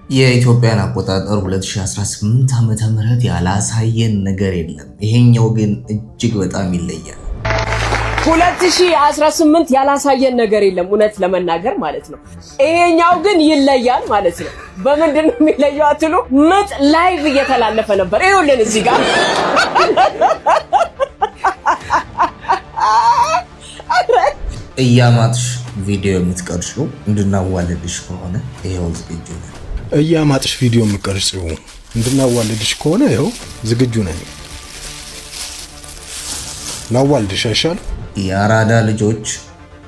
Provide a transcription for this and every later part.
የኢትዮጵያን አቆጣጠር 2018 ዓመተ ምህረት ያላሳየን ነገር የለም። ይሄኛው ግን እጅግ በጣም ይለያል። 2018 ያላሳየን ነገር የለም፣ እውነት ለመናገር ማለት ነው። ይሄኛው ግን ይለያል ማለት ነው። በምንድን ነው የሚለየው አትሉ? ምጥ live እየተላለፈ ነበር። ይኸውልን እዚህ ጋር። እያማጥሽ ቪዲዮ የምትቀርጪው እንድናዋልድሽ ከሆነ ይኸው ዝግጁ ነን። እያማጥሽ ቪዲዮ የምትቀርጪው እንድናዋልድሽ ከሆነ ይኸው ዝግጁ ነኝ። ላዋልድሽ አይሻልም? የአራዳ ልጆች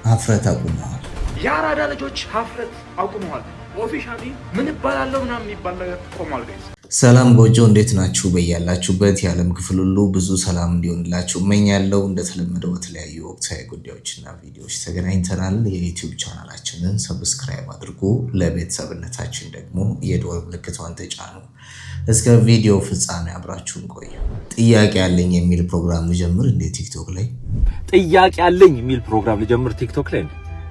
ሀፍረት አቁመዋል። የአራዳ ልጆች ሀፍረት አቁመዋል። Officially ምን እባላለሁ ምናምን የሚባል ነገር ቆሟል guys። ሰላም ጎጆ፣ እንዴት ናችሁ? በያላችሁበት የዓለም ክፍል ሁሉ ብዙ ሰላም እንዲሆንላችሁ እመኛለሁ። እንደተለመደው በተለያዩ ወቅታዊ ጉዳዮችና ቪዲዮዎች ተገናኝተናል። የዩቲዩብ ቻናላችንን subscribe አድርጉ፣ ለቤተሰብነታችን ደግሞ የደወል ምልክቷን ተጫኑ። እስከ ቪዲዮ ፍጻሜ አብራችሁን ቆዩ። ጥያቄ አለኝ የሚል ፕሮግራም ልጀምር እንዴ ቲክቶክ ላይ? ጥያቄ አለኝ የሚል ፕሮግራም ልጀምር ቲክቶክ ላይ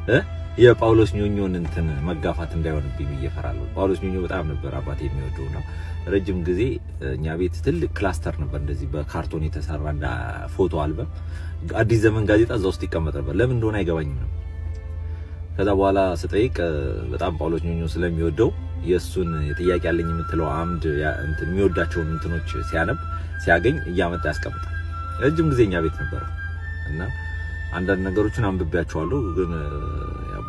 እ የጳውሎስ ኞኞን እንትን መጋፋት እንዳይሆንብኝ ብዬ እፈራለሁ። ጳውሎስ ኞኞ በጣም ነበር አባቴ የሚወደው ነው። ረጅም ጊዜ እኛ ቤት ትልቅ cluster ነበር፣ እንደዚህ በካርቶን የተሰራ እንደ ፎቶ አልበም፣ አዲስ ዘመን ጋዜጣ እዛ ውስጥ ይቀመጥ ነበር። ለምን እንደሆነ አይገባኝም ነው። ከዛ በኋላ ስጠይቅ በጣም ጳውሎስ ኞኞ ስለሚወደው የእሱን ጥያቄ አለኝ የምትለው አምድ እንትን የሚወዳቸውን እንትኖች ሲያነብ ሲያገኝ እያመጣ ያስቀምጣል። ረጅም ጊዜ እኛ ቤት ነበረ እና አንዳንድ ነገሮችን አንብቤያቸዋለሁ፣ ግን ያው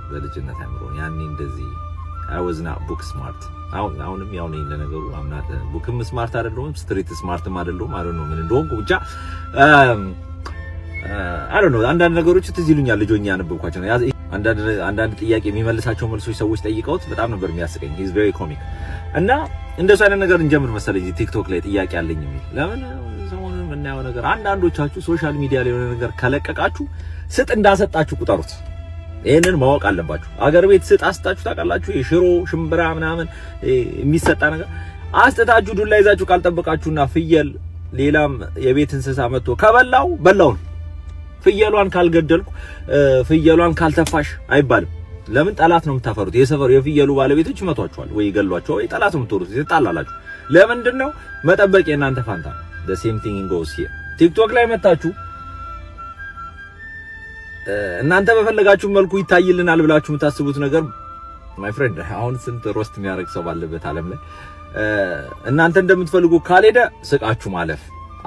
በልጅነት አእምሮ ያኔ እንደዚህ I was not book smart። አሁን አሁንም ያው ነኝ ለነገሩ፣ I'm not book ም smart አይደለሁም፣ street smart ም አይደለሁም። I don't know ምን እንደሆንኩ ብቻ፣ I don't know። አንዳንድ ነገሮች ትዝ ይሉኛል ልጅ ሆኜ ያነበብኳቸው ነው። አንዳንድ አንዳንድ ጥያቄ የሚመልሳቸው መልሶች ሰዎች ጠይቀውት በጣም ነበር የሚያስቀኝ። He's very comic። እና እንደሱ አይነት ነገር እንጀምር መሰለኝ ቲክቶክ ላይ ጥያቄ አለኝ የሚል። ለምን ሰሞኑን የምናየው ነገር፣ አንዳንዶቻችሁ social media ላይ የሆነ ነገር ከለቀቃችሁ ስጥ እንዳሰጣችሁ ቁጠሩት። ይህንን ማወቅ አለባችሁ። አገር ቤት ስጥ አስጣችሁ ታውቃላችሁ? የሽሮ ሽምብራ ምናምን የሚሰጣ ነገር አስጥታችሁ ዱላ ይዛችሁ ካልጠበቃችሁና ፍየል ሌላም የቤት እንስሳ መጥቶ ከበላው በላው ነው። ፍየሏን ካልገደልኩ፣ ፍየሏን ካልተፋሽ አይባልም። ለምን? ጠላት ነው የምታፈሩት። የሰፈሩ የፍየሉ ባለቤቶች ይመቷቸዋል ወይ ይገሏቸዋል ወይ ጠላት ነው የምትወሩት፣ ትጣላላችሁ። ለምንድን ነው? መጠበቅ የእናንተ ፋንታ ነው። The same thing goes here። ቲክቶክ ላይ መታችሁ እናንተ በፈለጋችሁ መልኩ ይታይልናል ብላችሁ የምታስቡት ነገር my friend፣ አሁን ስንት roast የሚያደርግ ሰው ባለበት ዓለም ላይ እናንተ እንደምትፈልጉ ካልሄደ ስቃችሁ ማለፍ፣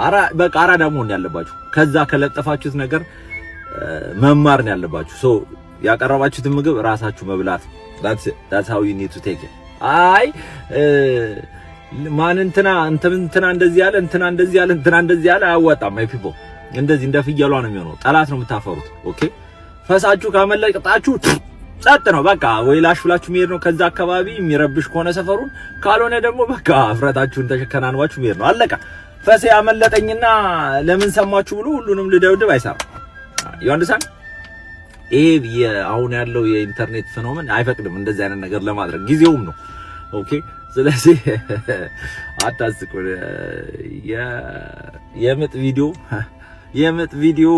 አራ በቃ አራዳ መሆን ያለባችሁ፣ ከዛ ከለጠፋችሁት ነገር መማር ነው ያለባችሁ። So ያቀረባችሁትን ምግብ ራሳችሁ መብላት፣ that's how you need to take it። አይ ማን እንትና እንትና እንደዚህ ያለ፣ እንትና እንደዚህ ያለ፣ እንትና እንደዚህ ያለ አያዋጣም። My people፣ እንደዚህ እንደ ፍየሏ ነው የሚሆነው። ጠላት ነው የምታፈሩት። Okay፣ ፈሳችሁ ካመለጣችሁ ጸጥ ነው በቃ፣ ወይ ላሽ ብላችሁ መሄድ ነው ከዛ አካባቢ የሚረብሽ ከሆነ ሰፈሩን፣ ካልሆነ ደግሞ በቃ እፍረታችሁን ተከናንባችሁ መሄድ ነው። አለቀ። ፈሴ ያመለጠኝና ለምን ሰማችሁ ብሎ ሁሉንም ልደብድብ አይሰራም። You understand? ይሄ አሁን ያለው የኢንተርኔት phenomenon አይፈቅድም እንደዚህ አይነት ነገር ለማድረግ፣ ጊዜውም ነው። Okay፣ ስለዚህ አታስቁ። የምጥ ቪዲዮ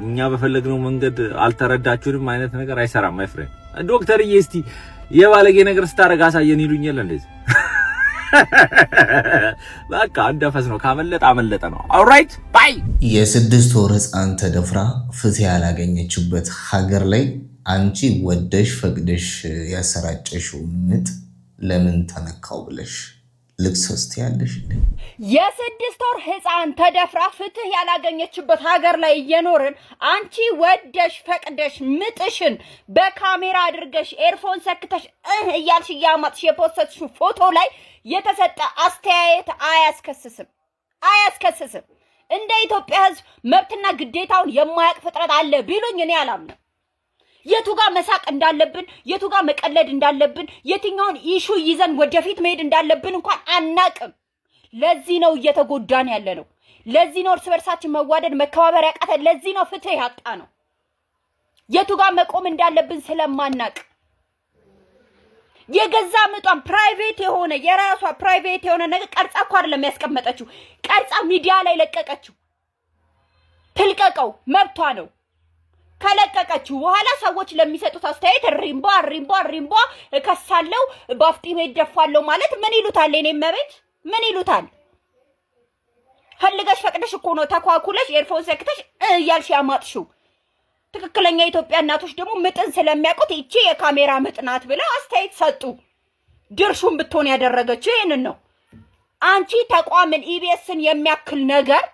እኛ በፈለግነው መንገድ አልተረዳችሁንም አይነት ነገር አይሰራም። My friend፣ ዶክተርዬ እስቲ የባለጌ ነገር ስታረግ አሳየን ይሉኛል። እንደዚህ በቃ እንደፈስ ነው። ካመለጠ አመለጠ ነው። Alright, bye። የ6 ወር ህፃን ተደፍራ ፍትህ ያላገኘችበት ሀገር ላይ አንቺ ወደሽ ፈቅደሽ ያሰራጨሽው ምጥ ለምን ተነካው ብለሽ ልክሰስ ትያለሽ? የ6 ወር ህፃን ተደፍራ ፍትህ ያላገኘችበት ሀገር ላይ እየኖርን አንቺ ወደሽ ፈቅደሽ ምጥሽን በካሜራ አድርገሽ earphone ሰክተሽ እህ እያልሽ እያማጥሽ የ post ሽው ፎቶ ላይ የተሰጠ አስተያየት አያስከስስም፣ አያስከስስም። እንደ ኢትዮጵያ ህዝብ መብትና ግዴታውን የማያውቅ ፍጥረት አለ ቢሉኝ እኔ አላምንም። የቱ ጋር መሳቅ እንዳለብን፣ የቱ ጋር መቀለድ እንዳለብን፣ የትኛውን issue ይዘን ወደፊት መሄድ እንዳለብን እንኳን አናቅም። ለዚህ ነው እየተጎዳን ያለ ነው። ለዚህ ነው እርስ በርሳችን መዋደድ መከባበር ያቃተን። ለዚህ ነው ፍትህ ያጣ ነው። የቱ ጋር መቆም እንዳለብን ስለማናቅ የገዛ ምጧን private የሆነ፣ የራሷ private የሆነ ነገር ቀርጻ እኮ አይደለም ያስቀመጠችው፣ ቀርጻ ሚዲያ ላይ ለቀቀችው። ትልቀቀው፣ መብቷ ነው። ከለቀቀችው በኋላ ሰዎች ለሚሰጡት አስተያየት እሪምቧ እሪምቧ እሪምቧ፣ እከሳለሁ፣ በአፍጢሜ እደፋለሁ ማለት ምን ይሉታል? የኔ እመቤት ምን ይሉታል? ፈልገሽ ፈቅደሽ እኮ ነው ተኳኩለሽ earphone ሰክተሽ እያልሽ ያማጥሽው። ትክክለኛ የኢትዮጵያ እናቶች ደግሞ ምጥን ስለሚያውቁት ይቺ የካሜራ ምጥ ናት ብለው አስተያየት ሰጡ። ድርሹን ብትሆን ያደረገችው ይህንን ነው። አንቺ ተቋምን ኢቢኤስን የሚያክል ነገር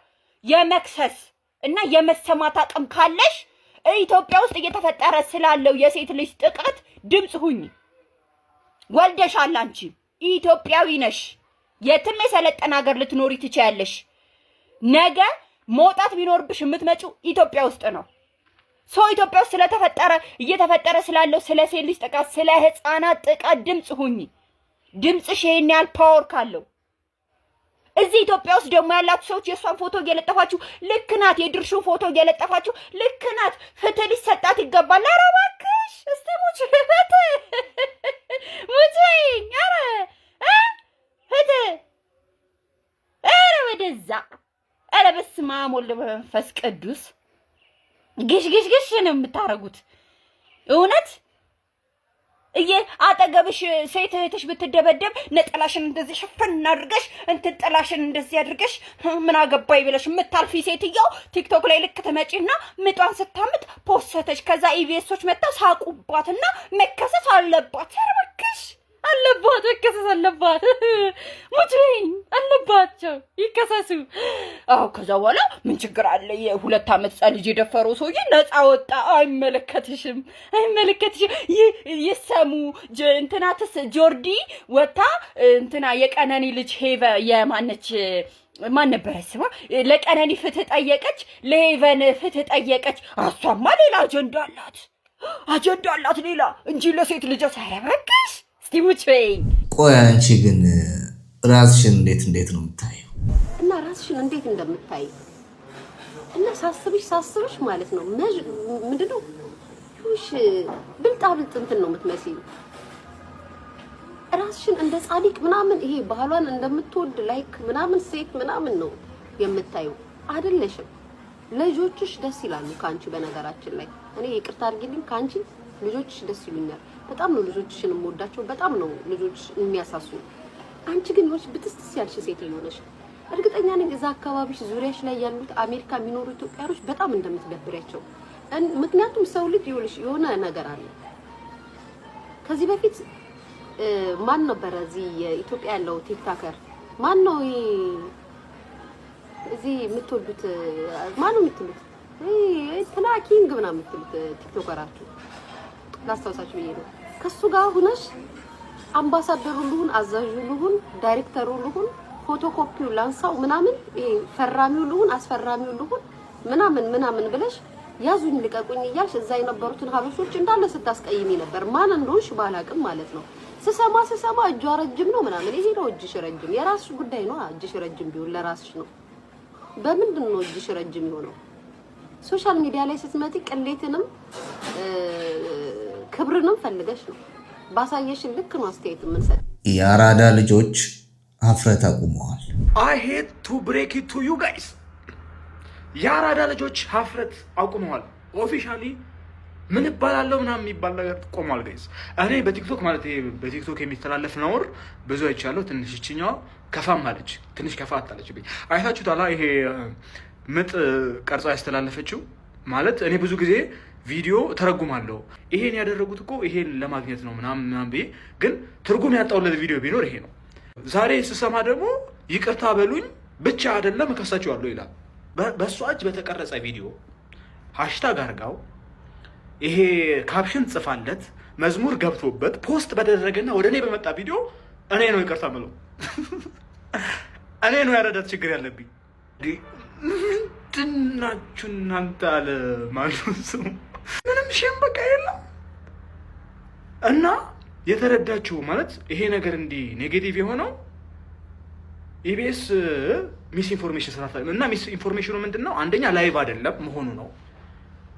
የመክሰስ እና የመሰማት አቅም ካለሽ ኢትዮጵያ ውስጥ እየተፈጠረ ስላለው የሴት ልጅ ጥቃት ድምፅ ሁኚ። ወልደሻል። አንቺ ኢትዮጵያዊ ነሽ። የትም የሰለጠነ ሀገር ልትኖሪ ትችያለሽ። ነገ መውጣት ቢኖርብሽ የምትመጪው ኢትዮጵያ ውስጥ ነው። So ኢትዮጵያ ውስጥ ስለተፈጠረ፣ እየተፈጠረ ስላለው ስለ ሴት ልጅ ጥቃት፣ ስለ ህፃናት ጥቃት ድምፅ ሁኚ። ድምፅሽ ይሄን ያህል power ካለው፣ እዚህ ኢትዮጵያ ውስጥ ደግሞ ያላችሁ ሰዎች የእሷን ፎቶ እየለጠፋችሁ ልክ ናት፣ የድርሹን ፎቶ እየለጠፋችሁ ልክ ናት፣ ፍትህ ሊሰጣት ይገባል። ኧረ እባክሽ እስቲ ሙች፣ ፍትህ ሙች፣ ኧረ ፍትህ፣ ኧረ ወደዛ፣ ኧረ በስመ አብ ወልድ በመንፈስ ቅዱስ። ግሽ ግሽ ግሽ ነው የምታረጉት እውነት። እየ አጠገብሽ ሴት እህትሽ ብትደበደብ ነጠላሽን እንደዚህ ሽፍን አድርገሽ፣ እንትን ጥላሽን እንደዚህ አድርገሽ ምን አገባኝ ብለሽ የምታልፊ ሴትየው ቲክቶክ ላይ ልክ ትመጪና ምጧን ስታምጥ ፖስተች። ከዛ ኢቢኤሶች መጥተው ሳቁባትና መከሰስ አለባት። ኧረ እባክሽ አለባት፣ መከሰስ አለባት። ሙች አለባቸው፣ ይከሰሱ። አዎ፣ ከዛ በኋላ ምን ችግር አለ? የ2 ዓመት ህፃን ልጅ የደፈረው ሰውዬ ነፃ ወጣ። አይመለከትሽም፣ አይመለከትሽም። ይሰሙ እንትናትስ ጆርዲ ወታ እንትና የቀነኒ ልጅ ሄቨ የማነች፣ ማን ነበረ ስሟ? ለቀነኒ ፍትህ ጠየቀች፣ ለሄቨን ፍትህ ጠየቀች። እሷማ ሌላ አጀንዳ አላት፣ አጀንዳ አላት ሌላ እንጂ ለሴት ልጅ። ኧረ እባክሽ እስቲ ሙች በይኝ። ቆይ አንቺ ግን ራስሽን እንዴት እንዴት ነው የምታየው? እና ራስሽን እንዴት እንደምታይ እና ሳስብሽ ሳስብሽ ማለት ነው፣ ምንድነው ይሁሽ ብልጣ ብልጥ እንትን ነው የምትመስዪው። ራስሽን እንደ ጻድቅ ምናምን፣ ይሄ ባህሏን እንደምትወድ like ምናምን ሴት ምናምን ነው የምታየው። አይደለሽም። ልጆችሽ ደስ ይላሉ ከአንቺ። በነገራችን ላይ እኔ ይቅርታ አድርጊልኝ፣ ከአንቺ ልጆችሽ ደስ ይሉኛል። በጣም ነው ልጆችሽን የምወዳቸው። በጣም ነው ልጆችሽ የሚያሳሱ። አንቺ ግን ይኸውልሽ ብትስትስ ያልሽ ሴትዮ ነሽ። እርግጠኛ ነኝ እዛ አካባቢሽ ዙሪያሽ ላይ ያሉት አሜሪካ የሚኖሩ ኢትዮጵያኖች በጣም እንደምትደብሪያቸው። ምክንያቱም ሰው ልጅ ይኸውልሽ የሆነ ነገር አለ። ከዚህ በፊት ማን ነበረ እዚህ የኢትዮጵያ ያለው TikToker፣ ማን ነው ይሄ እዚህ የምትወዱት፣ ማን ነው የምትሉት፣ እንትና king ምናምን የምትሉት TikToker ኣችሁ፣ ላስታውሳችሁ ብዬ ነው። ከሱ ጋር ሁነሽ አምባሳደሩ ልሁን፣ አዛዡ ልሁን፣ ዳይሬክተሩ ልሁን፣ ፎቶኮፒው ላንሳው ምናምን፣ ይሄ ፈራሚው ልሁን፣ አስፈራሚው ልሁን ምናምን ምናምን ብለሽ ያዙኝ ልቀቁኝ እያልሽ እዛ የነበሩትን ሀበሾች እንዳለ ስታስቀይሚ ነበር። ማን እንደሆንሽ ባላቅም ማለት ነው። ስሰማ ስሰማ እጇ ረጅም ነው ምናምን። ይሄ ነው እጅሽ ረጅም፣ የራስሽ ጉዳይ ነው። እጅሽ ረጅም ቢሆን ለራስሽ ነው። በምንድን ነው እጅሽ ረጅም የሆነው? Social media ላይ ስትመጪ ቅሌትንም ክብርንም ፈልገሽ ነው። ባሳየሽን ልክ ነው አስተያየት የምንሰጥ። የአራዳ ልጆች ሀፍረት አቁመዋል። I hate to break it to you guys፣ የአራዳ ልጆች ሀፍረት አቁመዋል። Officially ምን እባላለሁ ምናምን የሚባል ነገር ቆሟል guys። እኔ በቲክቶክ ማለት በቲክቶክ የሚተላለፍ ነውር ብዙ አይቻለሁ። ትንሽ ይችኛዋ ከፋም አለች፣ ትንሽ ከፋ አታለችብኝ። አይታችሁታላ ይሄ ምጥ ቀርጻ ያስተላለፈችው። ማለት እኔ ብዙ ጊዜ ቪዲዮ ተረጉማለሁ። ይሄን ያደረጉት እኮ ይሄን ለማግኘት ነው ምናምን ምናምን ብዬ፣ ግን ትርጉም ያጣሁለት ቪዲዮ ቢኖር ይሄ ነው። ዛሬ ስሰማ ደግሞ ይቅርታ በሉኝ ብቻ አይደለም እከሳችኋለሁ ይላል። በእሷ እጅ በተቀረጸ ቪዲዮ hashtag አርጋው፣ ይሄ caption ጽፋለት፣ መዝሙር ገብቶበት post በተደረገና ወደ እኔ በመጣ ቪዲዮ እኔ ነው ይቅርታ ምለው። እኔ ነው ያረዳት ችግር ያለብኝ። ምንድን ናችሁ እናንተ? አለ ማነው ስሙ? ምንም shame በቃ የለም። እና የተረዳችሁ ማለት ይሄ ነገር እንዲህ negative የሆነው ኢቢኤስ misinformation ስራ እና misinformation ኑ ምንድን ነው? አንደኛ live አይደለም መሆኑ ነው።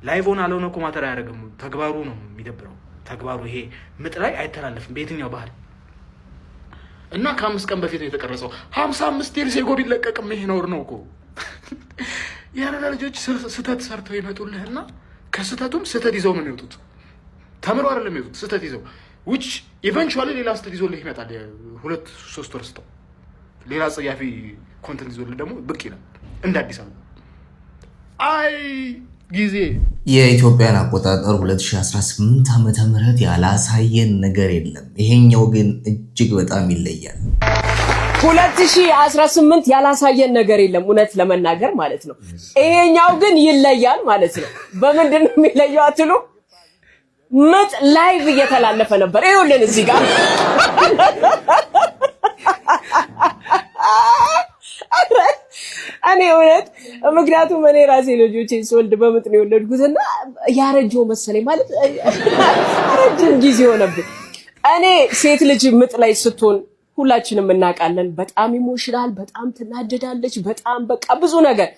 Live ሆነ አልሆነ እኮ matter አያደርግም። ተግባሩ ነው የሚደብረው። ተግባሩ ይሄ ምጥ ላይ አይተላለፍም በየትኛው ባህል። እና ከ5 ቀን በፊት ነው የተቀረጸው። 55 years ago ቢለቀቅም ይሄ ነውር ነው እኮ። የአራዳ ልጆች ስህተት ሰርተው ይመጡልህና ከስህተቱም ስህተት ይዘው ነው የሚወጡት። ተምረው አይደለም የሚወጡት፣ ስህተት ይዘው፣ which eventually ሌላ ስህተት ይዞልህ ይመጣል። 2-3 ወር ስተው ሌላ ጸያፊ content ይዞልህ ደግሞ ብቅ ይላል እንደ አዲስ አበባ። አይ ጊዜ። የኢትዮጵያን አቆጣጠር 2018 ዓመተ ምህረት ያላሳየን ነገር የለም። ይሄኛው ግን እጅግ በጣም ይለያል። 2018 ያላሳየን ነገር የለም፣ እውነት ለመናገር ማለት ነው። ይሄኛው ግን ይለያል ማለት ነው። በምንድን ነው የሚለየው አትሉ? ምጥ live እየተላለፈ ነበር። ይኸውልን እዚህ ጋር። እኔ እውነት ምክንያቱም እኔ ራሴ ልጆቼን ስወልድ በምጥ ነው የወለድኩትና ያረጀው መሰለኝ፣ ማለት ረጅም ጊዜ ሆነብኝ። እኔ ሴት ልጅ ምጥ ላይ ስትሆን ሁላችንም እናውቃለን። በጣም emotional፣ በጣም ትናደዳለች፣ በጣም በቃ ብዙ ነገር።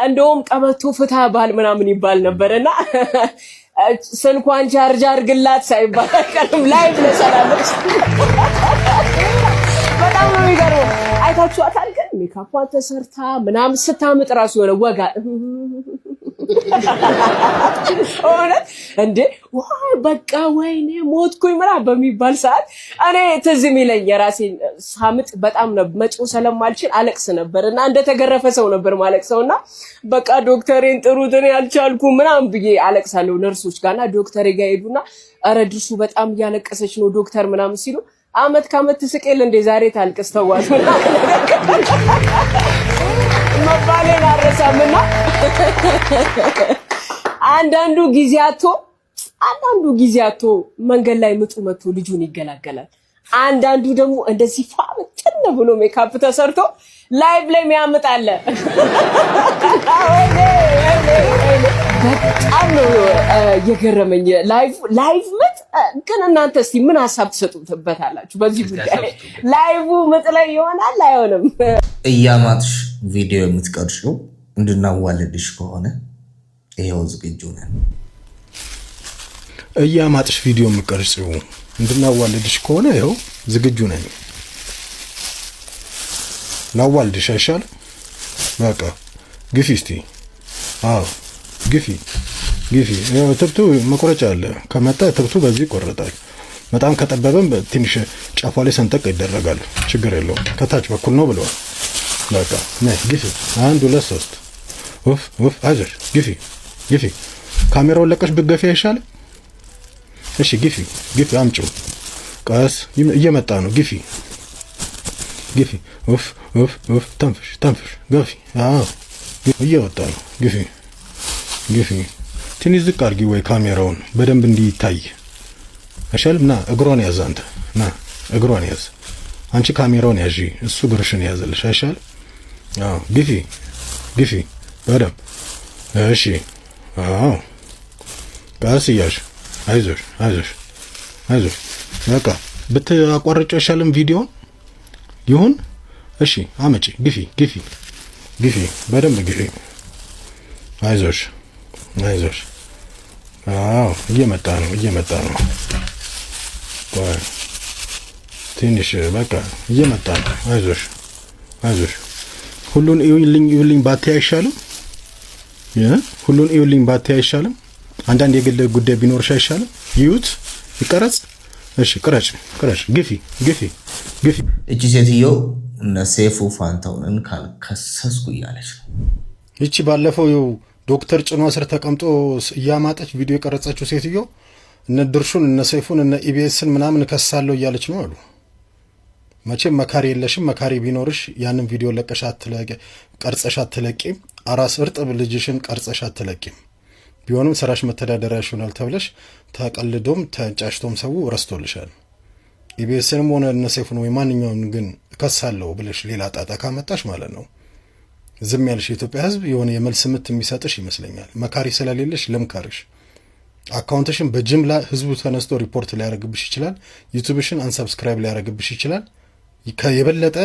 እንደውም ቀበቶ ፍታ ባል ምናምን ይባል ነበር እና ስልኳን charge አድርግላት ሳይባል አይቀርም። Live ለሰላለች በጣም ነው የሚገርመው። አይታችኋታል ግን ሜካፏን ተሰርታ ምናምን ስታምጥ ራሱ የሆነ ወጋ እውነት እንዴ ዋይ በቃ ወይኔ ሞትኩኝ ምናምን በሚባል ሰዓት እኔ ትዝ የሚለኝ የራሴን ሳምጥ በጣም መጮህ ስለማልችል አለቅስ ነበር እና እንደተገረፈ ሰው ነበር ማለቅሰው እና በቃ ዶክተሬን ጥሩት እኔ አልቻልኩም ምናምን ብዬ አለቅሳለሁ ነርሶች ጋር። እና ዶክተሬ ጋር ሄዱና ኧረ ድርሱ በጣም እያለቀሰች ነው ዶክተር ምናምን ሲሉ አመት ከአመት ትስቅ የለ እንዴ ዛሬ ታልቅስ ተዋት መባሌን አልረሳምና አንዳንዱ ጊዜ አጥቶ መንገድ ላይ ምጡ መጥቶ ልጁን ይገላገላል። አንዳንዱ ደግሞ እንደዚህ ፏ ብትን ብሎ ሜካፕ ተሰርቶ live ላይ የሚያምጥ አለ። በጣም ነው የገረመኝ live ምጥ። ግን እናንተ እስቲ ምን ሀሳብ ትሰጡበታላችሁ በዚህ ጉዳይ? Live ምጥ ላይ ይሆናል አይሆንም? እያማጥሽ ቪዲዮ የምትቀርጪው እንድናዋልድሽ ከሆነ ይኸው ዝግጁ ነን። እያማጥሽ ቪዲዮ የምትቀርጪው እንድናዋልድሽ ከሆነ ይኸው ዝግጁ ነኝ። ላዋልድሽ አይሻልም? በቃ ግፊ እስቲ። አዎ ግፊ ግፊ። እትብቱ መቁረጫ አለ። ከመጣ እትብቱ በዚህ ይቆረጣል። በጣም ከጠበበም ትንሽ ጫፏ ላይ ሰንጠቅ ይደረጋል። ችግር የለውም። ከታች በኩል ነው ብለዋል። በቃ ነይ ግፊ። አንድ፣ ሁለት፣ ሶስት። ኡፍ ኡፍ፣ አይዞሽ፣ ግፊ ግፊ። ካሜራውን ለቀሽ ብትገፊ አይሻልም? እሺ ግፊ ግፊ፣ አምጪው። ቀስ፣ እየመጣ ነው። ግፊ ግፊ። ኡፍ ኡፍ ኡፍ፣ ተንፍሽ ተንፍሽ፣ ገፊ። አዎ እየወጣ ነው። ግፊ ግፊ። ትንሽ ዝቅ አድርጊ ወይ ካሜራውን በደንብ እንዲታይ አይሻልም? ና እግሯን ያዝ አንተ፣ ና እግሯን ያዝ። አንቺ ካሜራውን ያዢ፣ እሱ እግርሽን ያዘልሽ አይሻልም? አዎ ግፊ ግፊ በደንብ። እሺ አዎ ቀስ እያልሽ፣ አይዞሽ አይዞሽ አይዞሽ። በቃ ብታቋርጪው አይሻልም? ቪዲዮን ይሁን። እሺ አመጪ፣ ግፊ ግፊ ግፊ፣ በደንብ ግፊ። አይዞሽ አይዞሽ። አዎ እየመጣ ነው፣ እየመጣ ነው። ቆይ ትንሽ፣ በቃ እየመጣ ነው። አይዞሽ አይዞሽ። ሁሉን እዩልኝ እዩልኝ ባትይ አይሻልም? ሁሉን እዩልኝ ባትይ አይሻልም? አንዳንድ የግል ጉዳይ ቢኖርሽ አይሻልም? ይዩት፣ ይቀረጽ። እሺ ቅረጭ ቅረጭ፣ ግፊ ግፊ ግፊ። እቺ ሴትዮ እነ ሰይፉ ፋንታሁንን ካልከሰስኩ እያለች ነው። ይቺ ባለፈው ዶክተር ጭኗ ስር ተቀምጦ እያማጠች ቪዲዮ የቀረጸችው ሴትዮ እነ ድርሹን፣ እነ ሰይፉን፣ እነ ኢቢኤስን ምናምን እከሳለሁ እያለች ነው አሉ። መቼም መካሪ የለሽም። መካሪ ቢኖርሽ ያንን ቪዲዮ ለቀሽ ቀርጸሽ አትለቂም። አራስ እርጥብ ልጅሽን ቀርጸሽ አትለቂም። ቢሆንም ስራሽ መተዳደሪያሽ ይሆናል ተብለሽ ተቀልዶም ተንጫሽቶም ሰው ረስቶልሻል። ኢቢኤስንም ሆነ እነ ሰይፉን ወይ ማንኛውን ግን እከሳለሁ ብለሽ ሌላ ጣጣ ካመጣሽ ማለት ነው፣ ዝም ያልሽ የኢትዮጵያ ሕዝብ የሆነ የመልስ ምት የሚሰጥሽ ይመስለኛል። መካሪ ስለሌለሽ ልምከርሽ። Account ሽን በጅምላ ህዝቡ ተነስቶ ሪፖርት ሊያደርግብሽ ይችላል። YouTube ሽን unsubscribe ሊያደርግብሽ ይችላል። የበለጠ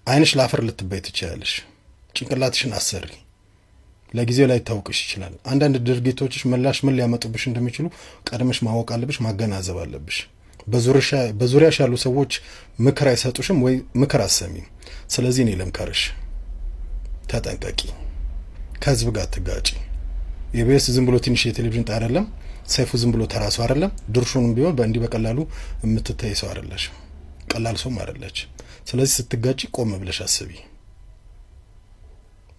አይንሽ ላፈር ልትበይ ትችላለሽ። ጭንቅላትሽን አሰሪ። ለጊዜው ላይታወቅሽ ይችላል። አንዳንድ ድርጊቶችሽ ምላሽ ምን ሊያመጡብሽ እንደሚችሉ ቀድመሽ ማወቅ አለብሽ፣ ማገናዘብ አለብሽ። በዙሪያሽ ያሉ ሰዎች ምክር አይሰጡሽም ወይ ምክር አሰሚም። ስለዚህ እኔ ልምከርሽ፣ ተጠንቀቂ፣ ከህዝብ ጋር አትጋጪ። ኢቢኤስ ዝም ብሎ ትንሽ የቴሌቪዥን ጣቢያ አይደለም። ሰይፉ ዝም ብሎ ተራ ሰው አይደለም። ድርሹንም ቢሆን በእንዲህ በቀላሉ የምትታይ ሰው አይደለች፣ ቀላል ሰውም አይደለች። ስለዚህ ስትጋጭ ቆም ብለሽ አስቢ።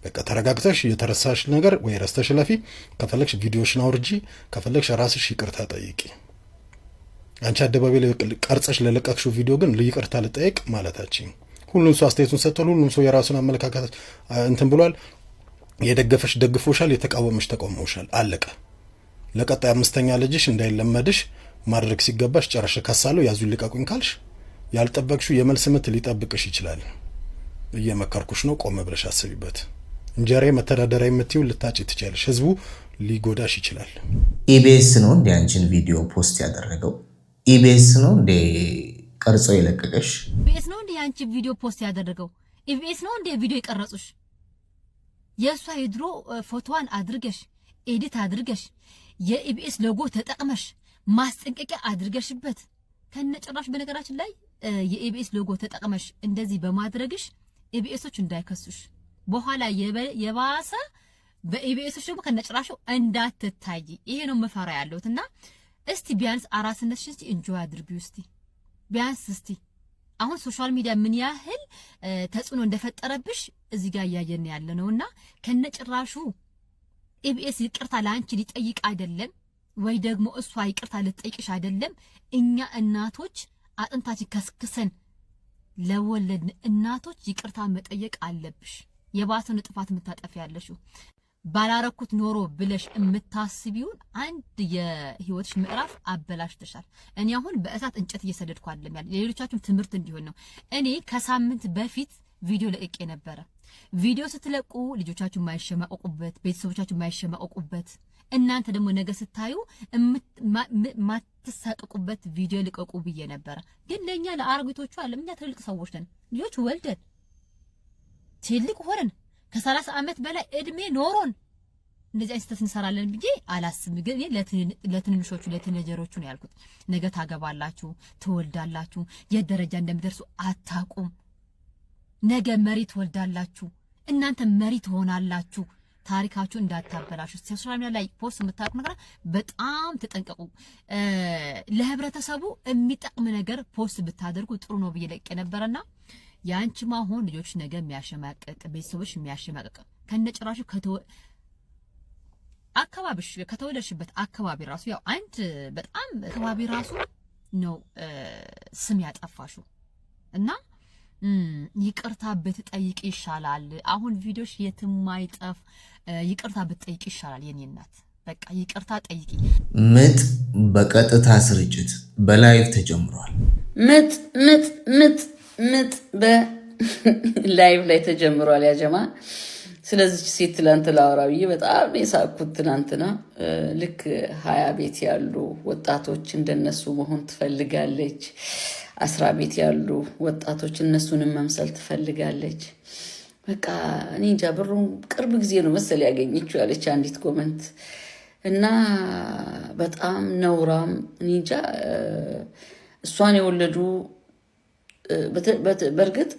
በቃ ተረጋግተሽ የተረሳሽ ነገር ወይ ረስተሽ እለፊ። ከፈለግሽ ቪዲዮሽን አውርጂ፣ ከፈለግሽ ራስሽ ይቅርታ ጠይቂ። አንቺ አደባባይ ላይ ቀርጸሽ ለለቀቅሽው ቪዲዮ ግን ይቅርታ ልጠይቅ ማለታችን ሁሉም ሰው አስተያየቱን ሰጥቷል። ሁሉም ሰው የራሱን አመለካከት እንትን ብሏል። የደገፈሽ ደግፎሻል፣ የተቃወመሽ ተቃውሞሻል። አለቀ። ለቀጣይ አምስተኛ ልጅሽ እንዳይለመድሽ ማድረግ ሲገባሽ ጨረሽ ከሳለሁ ያዙ ልቀቁኝ ካልሽ ያልጠበቅሽው የመልስ ምት ሊጠብቅሽ ይችላል። እየመከርኩሽ ነው። ቆም ብለሽ አስቢበት። እንጀራዬ መተዳደሪያ የምትይው ልታጪ ትችያለሽ። ህዝቡ ሊጎዳሽ ይችላል። ኢቢኤስ ነው እንደ አንቺን ቪዲዮ post ያደረገው? ኢቢኤስ ነው እንደ ቀርጾ የለቀቀሽ? ኢቢኤስ ነው እንደ የአንቺ ቪዲዮ post ያደረገው? ኢቢኤስ ነው እንደ ቪዲዮ የቀረጹሽ? የእሷ የድሮ ፎቶዋን አድርገሽ፣ edit አድርገሽ፣ የኢቢኤስ ሎጎ ተጠቅመሽ፣ ማስጠንቀቂያ አድርገሽበት ከነጭራሽ። በነገራችን ላይ የኢቢኤስ ሎጎ ተጠቅመሽ እንደዚህ በማድረግሽ ኢቢኤሶች እንዳይከሱሽ፣ በኋላ የባሰ በኢቢኤሶች ደግሞ ከነጭራሹ እንዳትታይ። ይሄ ነው ምፈራ ያለሁት። እና እስቲ ቢያንስ አራስነትሽን እስቲ enjoy አድርጊው። እስቲ ቢያንስ እስቲ አሁን social media ምን ያህል ተጽዕኖ እንደፈጠረብሽ እዚህ ጋር እያየን ያለ ነውና ከነጭራሹ ኢቢኤስ ይቅርታ ለአንቺ ሊጠይቅ አይደለም ወይ ደግሞ እሷ ይቅርታ ልትጠይቅሽ አይደለም። እኛ እናቶች አጥንታችን ከስክሰን ለወለድን እናቶች ይቅርታ መጠየቅ አለብሽ። የባሰውን ጥፋት የምታጠፊ ያለሽው ባላረኩት ኖሮ ብለሽ የምታስቢውን አንድ የህይወትሽ ምዕራፍ አበላሽተሻል። እኔ አሁን በእሳት እንጨት እየሰደድኩ አይደለም ያለ ሌሎቻችሁም ትምህርት እንዲሆን ነው። እኔ ከሳምንት በፊት ቪዲዮ ለቅቄ ነበረ። ቪዲዮ ስትለቁ ልጆቻችሁ የማይሸማቀቁበት፣ ቤተሰቦቻችሁ የማይሸማቀቁበት፣ እናንተ ደግሞ ነገ ስታዩ ማትሳቀቁበት ቪዲዮ ልቀቁ ብዬ ነበረ። ግን ለእኛ ለአሮጊቶቹ አለ እኛ ትልልቅ ሰዎች ነን። ልጆች ወልደን ትልቅ ሆነን ከ30 ዓመት በላይ እድሜ ኖሮን እንደዚህ አይነት ስህተት እንሰራለን ብዬ አላስብም። ግን ለትንንሾቹ ለ teenager ኦቹ ነው ያልኩት። ነገ ታገባላችሁ፣ ትወልዳላችሁ፣ የት ደረጃ እንደምደርሱ አታቁም። ነገ መሪ ትወልዳላችሁ፣ እናንተ መሪ ትሆናላችሁ። ታሪካችሁ እንዳታበላሹ። Social media ላይ post የምታደርጉ ነገር በጣም ተጠንቀቁ። ለህብረተሰቡ የሚጠቅም ነገር post ብታደርጉ ጥሩ ነው ብዬ ለቅቄ ነበረና የአንቺ ማሆን ልጆች ነገ የሚያሸማቀቅ፣ ቤተሰቦች የሚያሸማቀቅ፣ ከነጭራሹ አካባቢሽ ከተወለድሽበት አካባቢ ራሱ ያው አንድ በጣም አካባቢ ራሱ ነው ስም ያጠፋሹ እና ይቅርታ ብትጠይቂ ይሻላል። አሁን ቪዲዮሽ የትም አይጠፍ። ይቅርታ ብትጠይቂ ይሻላል። የኔ እናት በቃ ይቅርታ ጠይቂ። ምጥ በቀጥታ ስርጭት በ live ተጀምሯል። ምጥ ምጥ ምጥ ምጥ በ live ላይ ተጀምሯል። ያጀማ ስለዚች ሴት ትላንት ላወራ ብዬ በጣም የሳቅኩት ትላንትና። ልክ 20 ቤት ያሉ ወጣቶች እንደነሱ መሆን ትፈልጋለች። 10 ቤት ያሉ ወጣቶች እነሱንም መምሰል ትፈልጋለች። በቃ እኔ እንጃ ብሩን ቅርብ ጊዜ ነው መሰል ያገኘችው ያለች አንዲት comment እና በጣም ነውራም። እኔ እንጃ እሷን የወለዱ በእርግጥ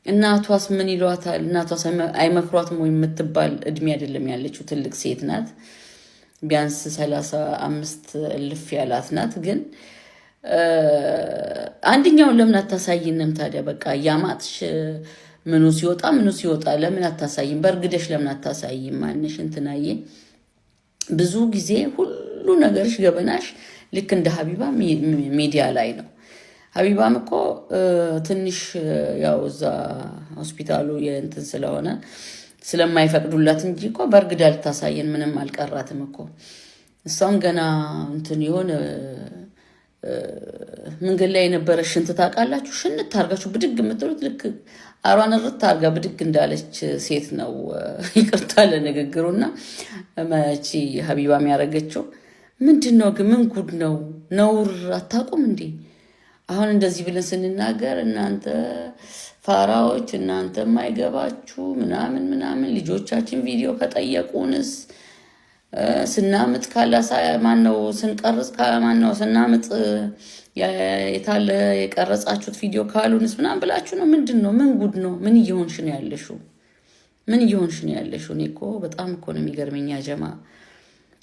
እናቷስ ምን ይሏታል? እናቷስ አይመክሯትም ወይ የምትባል እድሜ አይደለም ያለችው፣ ትልቅ ሴት ናት። ቢያንስ 35 እልፍ ያላት ናት። ግን አንደኛውን ለምን አታሳይንም ታዲያ? በቃ እያማጥሽ ምኑ ሲወጣ ምኑ ሲወጣ ለምን አታሳይም? በእርግደሽ ለምን አታሳይም? ማንሽ እንትናዬ ብዙ ጊዜ ሁሉ ነገርሽ ገበናሽ ልክ እንደ ሀቢባ ሚዲያ ላይ ነው። ሀቢባም እኮ ትንሽ ያው እዛ ሆስፒታሉ የእንትን ስለሆነ ስለማይፈቅዱላት እንጂ እኮ በእርግዳ ልታሳየን ምንም አልቀራትም እኮ። እሷም ገና እንትን የሆነ መንገድ ላይ የነበረ ሽንት ታውቃላችሁ፣ ሽንት አርጋችሁ ብድግ የምትሉት ልክ አሯን ርት አርጋ ብድግ እንዳለች ሴት ነው። ይቅርታ ለንግግሩና መቺ ሀቢባ የሚያደርገችው ምንድን ነው ግን? ምን ጉድ ነው? ነውር አታውቁም እንዴ? አሁን እንደዚህ ብለን ስንናገር እናንተ ፋራዎች፣ እናንተ የማይገባችሁ ምናምን ምናምን፣ ልጆቻችን ቪዲዮ ከጠየቁንስ፣ ስናምጥ ካላሳ ማነው፣ ስንቀርጽ ማነው፣ ስናምጥ የታለ የቀረጻችሁት ቪዲዮ ካሉንስ ምናምን ብላችሁ ነው። ምንድን ነው? ምን ጉድ ነው? ምን እየሆንሽ ነው ያለሽው? ምን እየሆንሽ ነው ያለሽው? እኔ እኮ በጣም እኮ ነው የሚገርመኝ ጀማ።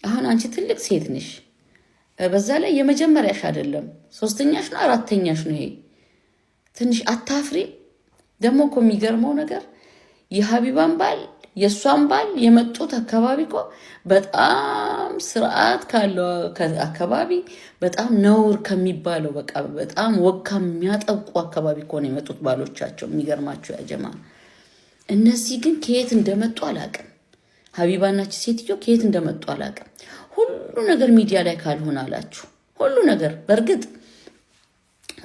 አሁን አንቺ ትልቅ ሴት ነሽ። በዛ ላይ የመጀመሪያሽ አይደለም፣ ሶስተኛሽ ነው አራተኛሽ ነው። ይሄ ትንሽ አታፍሪም? ደግሞ እኮ የሚገርመው ነገር የሀቢባን ባል የእሷን ባል የመጡት አካባቢ እኮ በጣም ስርዓት ካለው አካባቢ፣ በጣም ነውር ከሚባለው፣ በቃ በጣም ወግ ከሚያጠብቁ አካባቢ እኮ ነው የመጡት ባሎቻቸው። የሚገርማቸው ያጀማ፣ እነዚህ ግን ከየት እንደመጡ አላውቅም። ሀቢባና ሴትዮ ከየት እንደመጡ አላውቅም። ሁሉ ነገር ሚዲያ ላይ ካልሆነ አላችሁ፣ ሁሉ ነገር፣ በእርግጥ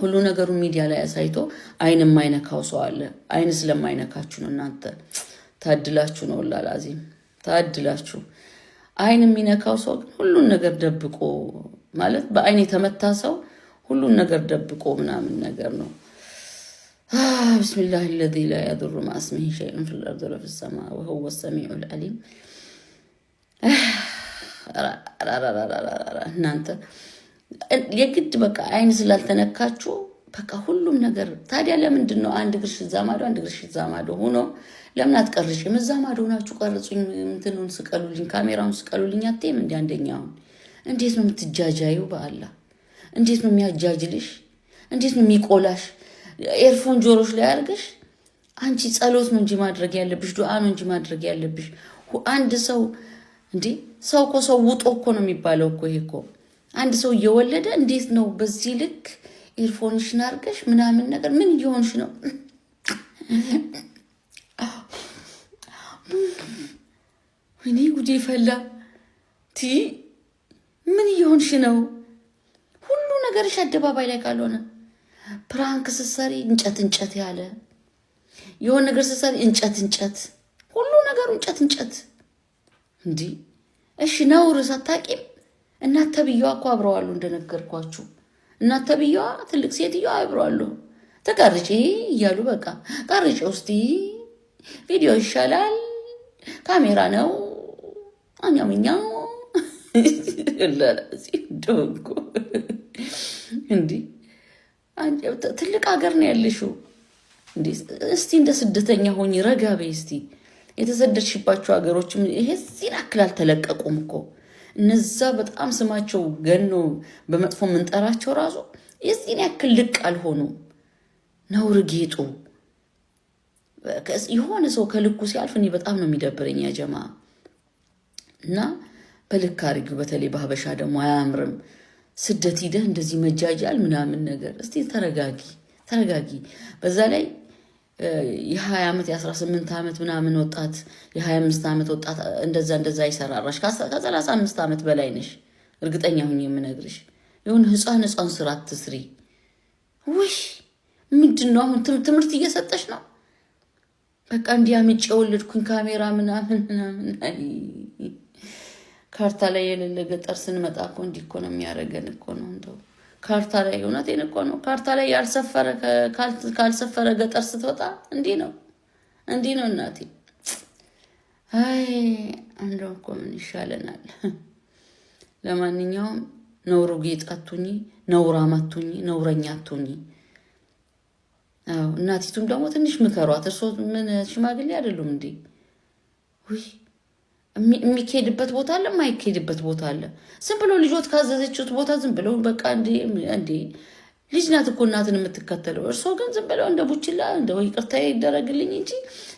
ሁሉ ነገሩ ሚዲያ ላይ አሳይቶ አይን የማይነካው ሰው አለ። አይን ስለማይነካችሁ ነው፣ እናንተ ታድላችሁ ነው፣ ላላዚም ታድላችሁ። አይን የሚነካው ሰው ግን ሁሉን ነገር ደብቆ፣ ማለት በአይን የተመታ ሰው ሁሉን ነገር ደብቆ ምናምን ነገር ነው። بسم الله الذي لا يضر مع اسمه شيء في الأرض ولا في السماء وهو السميع العليم። እናንተ የግድ በቃ አይን ስላልተነካችሁ በቃ ሁሉም ነገር። ታዲያ ለምንድን ነው አንድ እግርሽ እዛ ማዶ፣ አንድ እግርሽ እዛ ማዶ ሆኖ ለምን አትቀርጭም? እዛ ማዶ ሆናችሁ ቀርጹኝ፣ እንትኑን ስቀሉልኝ፣ ካሜራውን ስቀሉልኝ አትይም? እንዲ አንደኛውን እንዴት ነው የምትጃጃዩ? በአላህ፣ እንዴት ነው የሚያጃጅልሽ? እንዴት ነው የሚቆላሽ? Earphone ጆሮሽ ላይ አድርገሽ አንቺ ጸሎት ነው እንጂ ማድረግ ያለብሽ፣ ዱዓ ነው እንጂ ማድረግ ያለብሽ። አንድ ሰው እንዴ፣ ሰው እኮ ሰው ውጦ እኮ ነው የሚባለው እኮ። ይሄ እኮ አንድ ሰው እየወለደ እንዴት ነው በዚህ ልክ earphone ሽን አድርገሽ ምናምን ነገር? ምን እየሆንሽ ነው? ወይኔ ጉዴ ፈላ። ቲ ምን እየሆንሽ ነው? ሁሉ ነገርሽ አደባባይ ላይ ካልሆነ፣ prank ስትሰሪ እንጨት እንጨት ያለ፣ የሆነ ነገር ስትሰሪ እንጨት እንጨት፣ ሁሉ ነገሩ እንጨት እንጨት። እንዲህ እሺ ነውር ሳታቂም? እናት ተብዬዋ እኮ አብረዋሉ፣ እንደነገርኳችሁ እናት ተብዬዋ ትልቅ ሴትዮዋ አብረዋሉ። ተቀርጪ እያሉ፣ በቃ ቀርጪ ውስቲ፣ ቪዲዮ ይሻላል፣ ካሜራ ነው አኛውኛው። ደንኮ እንዲህ ትልቅ ሀገር ነው ያለሽው። እስቲ እንደ ስደተኛ ሆኝ፣ ረጋ በይ እስቲ። የተሰደድሽባቸው ሀገሮችም ይሄ እዚህን ያክል አልተለቀቁም እኮ። እነዛ በጣም ስማቸው ገኖ በመጥፎ የምንጠራቸው ራሱ የዚህን ያክል ልቅ አልሆኑም። ነውር ጌጡ የሆነ ሰው ከልኩ ሲያልፍ እኔ በጣም ነው የሚደብረኝ ያጀማ፣ እና በልክ አድርጊው። በተለይ በሀበሻ ደግሞ አያምርም። ስደት ሂደህ እንደዚህ መጃጃል ምናምን ነገር። እስቲ ተረጋጊ፣ ተረጋጊ። በዛ ላይ የ20 ዓመት፣ የ18 ዓመት ምናምን ወጣት፣ የ25 ዓመት ወጣት እንደዛ እንደዛ አይሰራራሽ። ከ35 ዓመት በላይ ነሽ፣ እርግጠኛ ሁኝ የምነግርሽ። የሆነ ህፃን ህፃን ስራ አትስሪ። ውይ፣ ምንድን ነው አሁን? ትምህርት እየሰጠሽ ነው። በቃ እንዲህ አምጬ የወለድኩኝ ካሜራ ምናምን ምናምን። ካርታ ላይ የሌለ ገጠር ስንመጣ እኮ እንዲህ እኮ ነው የሚያደርገን እኮ ነው። እንደው ካርታ ላይ፣ እውነቴን እኮ ነው። ካርታ ላይ ያልሰፈረ፣ ካልሰፈረ ገጠር ስትወጣ እንዲህ ነው፣ እንዲህ ነው እናቴ። አይ፣ እንደው እኮ ምን ይሻለናል? ለማንኛውም ነውሩ ጌጥ አትሁኚ፣ ነውራም አትሁኚ፣ ነውረኛ አትሁኚ። አዎ፣ እናቲቱም ደግሞ ትንሽ ምከሯት። እርሶ ምን ሽማግሌ አይደሉም እንዴ? ውይ፣ የሚካሄድበት ቦታ አለ፣ የማይካሄድበት ቦታ አለ። ዝም ብሎ ልጆት ካዘዘችት ቦታ ዝም ብሎ በቃ እንዴ እንዴ፣ ልጅ ናት እኮ እናትን የምትከተለው። እርሶ ግን ዝም ብለው እንደ ቡችላ፣ እንደ ይቅርታ ይደረግልኝ እንጂ፣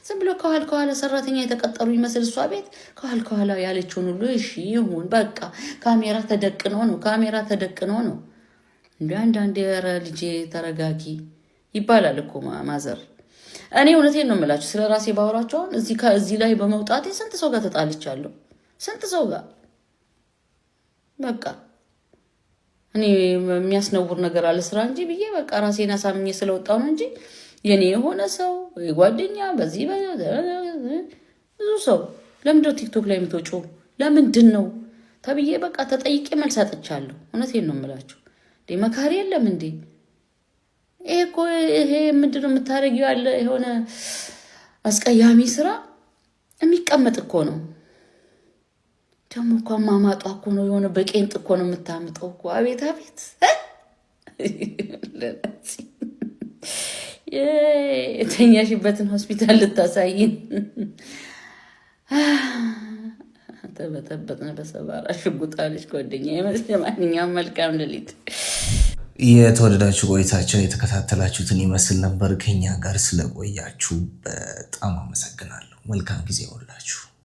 ዝም ብሎ ከኋላ ከኋላ ሰራተኛ የተቀጠሩ ይመስል እሷ ቤት ከኋላ ከኋላ ያለችውን ሁሉ እሺ ይሁን በቃ፣ ካሜራ ተደቅኖ ነው፣ ካሜራ ተደቅኖ ነው። እንደ አንዳንዴ ኧረ ልጄ ተረጋጊ ይባላል እኮ ማዘር። እኔ እውነቴን ነው የምላችሁ፣ ስለ ራሴ ባወራችሁ አሁን እዚህ ላይ በመውጣቴ ስንት ሰው ጋር ተጣልቻለሁ። ስንት ሰው ጋር። በቃ እኔ የሚያስነውር ነገር አለ ስራ እንጂ ብዬ በቃ ራሴን አሳምኜ ስለወጣሁ ነው እንጂ የኔ የሆነ ሰው ጓደኛ በዚህ ብዙ ሰው ለምንድነው ቲክቶክ ላይ የምትወጪው ለምንድን ነው ተብዬ በቃ ተጠይቄ መልስ አጥቻለሁ። እውነቴን ነው የምላችሁ። መካሪ የለም እንዴ? ይሄ እኮ፣ ይሄ ምንድን ነው የምታደርጊው? ያለ የሆነ አስቀያሚ ስራ የሚቀመጥ እኮ ነው። ደግሞ እኮ አማማጧ እኮ ነው፣ የሆነ በቄንጥ እኮ ነው የምታምጠው እኮ። አቤት አቤት፣ የተኛሽበትን ሆስፒታል ልታሳይን። ተበጠበጥን በሰባራ ሽጉጥ አለች ጓደኛ። ለማንኛውም መልካም ሌሊት። የተወደዳችሁ ቆይታችን የተከታተላችሁትን ይመስል ነበር። ከኛ ጋር ስለቆያችሁ በጣም አመሰግናለሁ። መልካም ጊዜ ይሁንላችሁ።